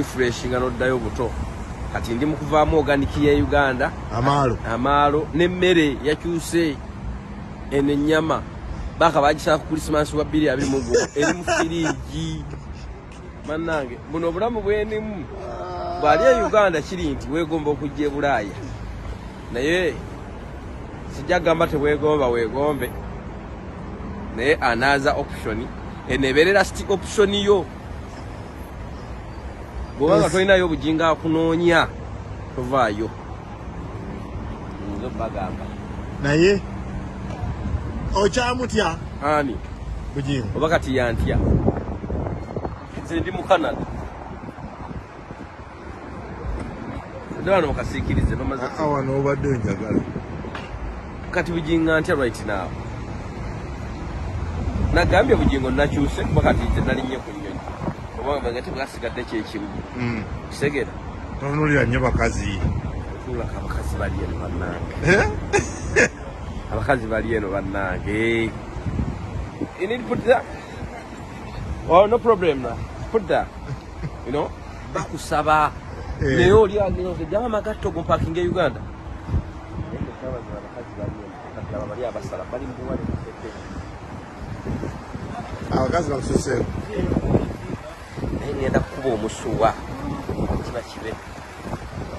Okurefreshinga n'oddayo buto. Kati ndi mu kuvaamu organic ye Uganda. Amaalo. Amaalo n'emmere yakyuse. Eno ennyama baka bagisala ku Christmas wa 2021 eri mu firiigi. Bannange, buno obulamu bwendimu bwali e Uganda kiri nti weegomba okujja e Bulaaya, naye sijja kugamba teweegomba, weegombe, naye anaaza option eno ebeere last option yo. Bw'oba nga tolinayo Bugingo akunoonya, tovaayo. Nze bagamba. Naye okyamutya? Ani? Bugingo. Oba kati yantya? Nze ndi mu Canada. Ndi wano mukasiikirize bamaze. Wano obadde njagala. Kati Bugingo ntya right now? Nagambye Bugingo nakyuse kuba kati nze nalinnye ku nnyonyi, oba nga tebwasigadde kyekimu. Kitegeera? Totunulira nnyo bakazi. Otunulako abakazi bali eno, bannange. Eh? Abakazi bali eno, bannange. You need to put that. Oh, no problem now. Put that. Bakusaba. Eh. Naye oli agenda amagatto gompakinga e Uganda. Naye nga abakazi bali eno, kati aba bali abasala bali mu buwale buseke. Abakazi bakususeeko. Naye ngenda kukuba omusuwa, kiba kibe.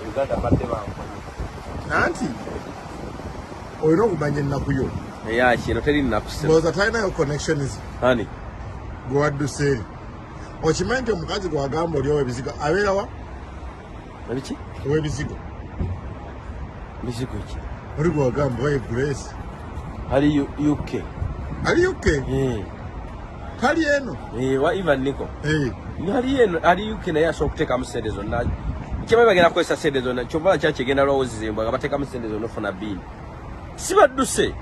Uganda badde bankonye. Anti olina okumanya ennaku yo. Eyaki eno? Teri nnaku. Ndowooza talinayo connections. Ani? Gwe wadduse eri, okimanyi nti omukazi gwagamba oli owebizigo abeerawa? Ebiki? Owebizigo. Bizigo ki? Oli gwagamba waye Grace. Ali UK. Ali UK? Eh. Tali eno? Eh, wa Ivan Nico? Eh. Ali eno, ali UK, naye asobola okuteekamu sente zonna. Kibaye bagenda kukozesa sente zonna. Kyova kyaki egenda lwawozizimbwa nga bateekamu sente zonna ofuna biini. Si badduse,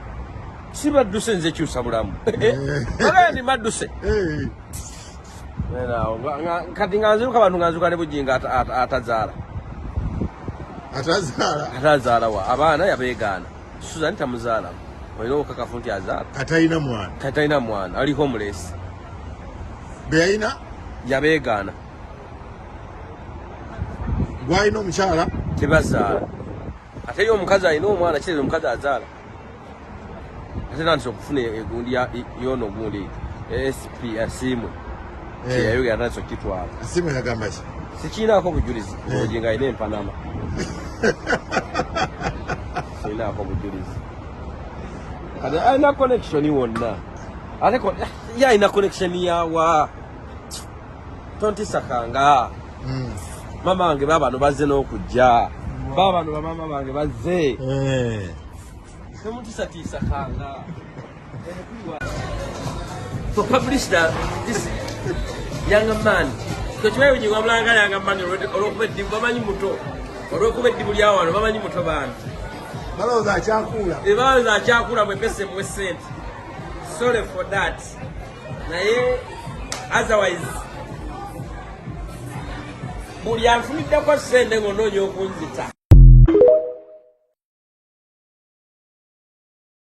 si badduse. Nze kyusa bulamu. Bagenda ndi madduse. Eh. Kati nga nziruka abantu, nga nziruka ne Bugingo atazaala. Atazaala? Atazaala wa abaana yabeegaana. Susan tamuzaala. Olina obukakafu nti azaala? Atalina mwana? Talina mwana, ali homeless. Beyalina? Yabeegaana. Gwalina omukyala? Tebazaala. Ate ye omukazi alina omwana, kitegeeza omukazi azaala. Ate nandisa okufuna egundi yono gundi sp Asiimwe. Eh. Kyeyayogera nandisa okukitwala. Asiimwe yagamba ki? Sikiinaako bujulizi. Eh. Oginga alina empanama, siinaako bujulizi. Kati alina connection wonna, ate ye alina connection yawa? Tontisakanga. Mama wange babano bazze n'okujja, babano bamama bange bazze. Eh. Temutisatiisakanga. For publish that this young man, tokimanyi Bugingo bamulanga young man olwokuba eddibu bamanyi muto, olwokuba eddibu lya wano bamanyi muto bantu. Balowooza akyakuula. Ebalowooza akyakula bwepese muwe sente. Sorry for that, naye otherwise buli anfuniddeko sente ng'onoonya okunzita.